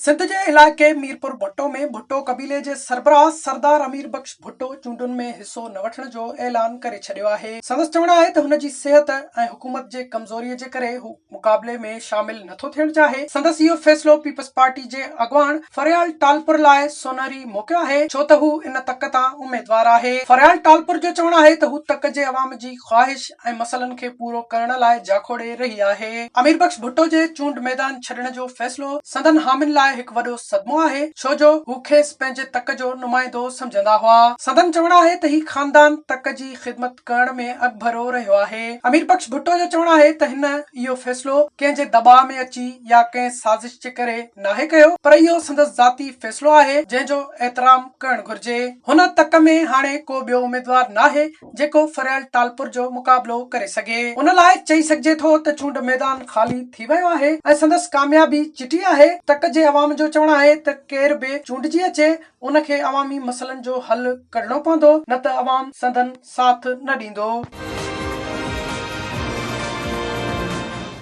سنڌ جي علائقي ميرپور ڀٽو ۾ ڀٽو قبيلي جي سربراهه سردار امير بخش ڀٽو چونڊن ۾ حصو نه وٺڻ جو اعلان ڪري ڇڏيو آهي. سندس چوڻ آهي ته هن جي صحت ۽ حڪومت جي ڪمزوري جي ڪري هو مقابلي ۾ شامل نٿو ٿيڻ چاهي. سندس اهو فيصلو پيپلز پارٽي جي اڳواڻ فريال ٽالپر لاء سونهري موقعو آهي ڇو ته هو ان تڪ تان اميدوار آهي. فريال ٽالپر جو چوڻ آهي ته هو تڪ جي عوام جي خواهش ۽ مسئلن کي پورو ڪرڻ لاء جاکوڙي رهي آهي. امير بخش ڀٽو جي چونڊ ميدان ڇڏڻ جو فيصلو سندن حامين لاء هڪ وڏو صدمو آهي، ڇو جو هو کيس پنهنجي تڪ جو نمائندو سمجهندا هئا. سندن چوڻ آهي ته هي خاندان تڪ جي خدمت ڪرڻ ۾ اڳڀرو رهيو آهي. امير بخش ڀٽو جو چوڻ آهي ته هن اهو فيصلو ڪنهن جي دٻاء ۾ اچي يا ڪنهن سازش جي ڪري ناهي ڪيو، پر اهو سندس ذاتي فيصلو آهي، جنهن جو احترام ڪرڻ گهرجي. هن تڪ ۾ هاڻي ڪو ٻيو اميدوار ناهي، جيڪو فريال ٽالپر جو مقابلو ڪري سگهي. ان لاء چئي سگهجي ٿو ته چونڊ ميدان خالي ٿي ويو آهي ۽ سندس ڪاميابي چٽي آهي. تڪ جي عوام جو چوڻ آهي ته ڪير به چونڊجي اچي ان کي عوامي مسئلن جو حل ڪڍڻو پوندو نه ته عوام سندن ساٿ نه ڏيندو.